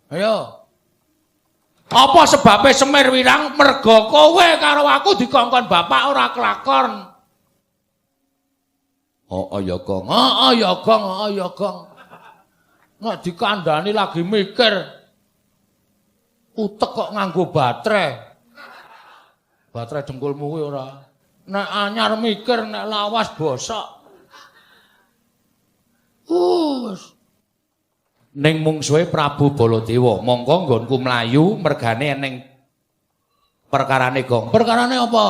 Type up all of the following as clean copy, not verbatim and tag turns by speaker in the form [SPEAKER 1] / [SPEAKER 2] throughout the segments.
[SPEAKER 1] Ayo. Apa sebabe Semir wirang? Merga kowe karo aku dikongkon bapak ora kelakon. Oh, ya Gong. Oh, ya Gong, oh ya Gong. Nek dikandani lagi mikir. Utek kok nganggo baterai. Baterai dengkulmu kuwi ora. Nek anyar mikir, nek lawas bosok. Wes. Ning mungsuhe Prabu Baladewa, mongko nggonku mlayu mergane ning perkarane Gong. Perkarane apa?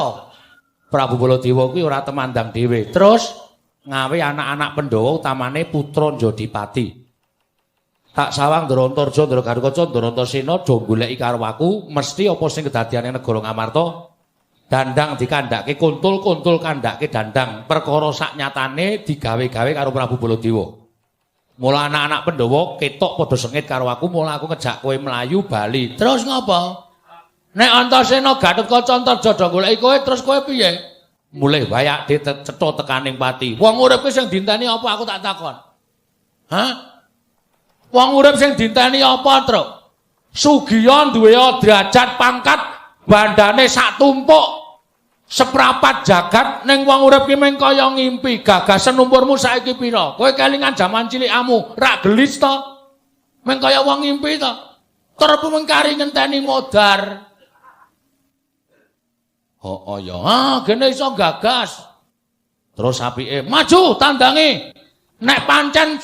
[SPEAKER 1] Prabu Baladewa kuwi ora temandang dhewe. Terus ngawe anak-anak Pandhawa utamane putra Jodipati. Tak sawang Ndara Antarja, Ndara Garukaca, Ndara Antasena do goleki karo aku, mesti apa sing kedadian ning negara Ngamarta. Dandang dikandhake kuntul, kuntul kandhake dandang. Perkara sak nyatane digawe-gawe karo Prabu Baladewa. Mula anak-anak Pandhawa ketok padha sengit karo aku, mula aku ngejak kowe mlayu bali. Terus ngopo? Nek Antasena Gatotkaca Antarja do goleki kowe, terus kowe piye? Mulih wayak cetha tekaning pati. Wong urip kuwi sing dinteni apa aku tak takon? Hah? Wong urip sing dinteni apa, Truk? Sugiya duwe derajat pangkat bandane sak tumpuk seprapat jagat, ning wong urip ki mung kaya ngimpi. Gagasen umurmu saiki pira? Kowe kelingan jaman cilikamu, rak gelis to? Mung kaya wong ngimpi to. Terus mung kari ngenteni modar. Oh, ya, ah, gene iso gagas. Terus apike, maju tandangi. Nek pancen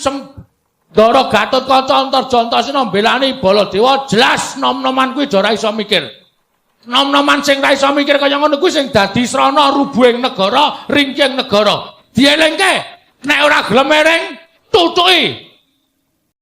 [SPEAKER 1] Ndara Gatotkaca Antarja Antasena mbelani Baladewa, jelas nom-noman kuwi ora iso mikir. Nom-noman sing ra iso mikir kaya ngono kuwi sing dadi srana rubuhing negara, ringking negara. Dielingke, nek ora gelem ering, tutuki.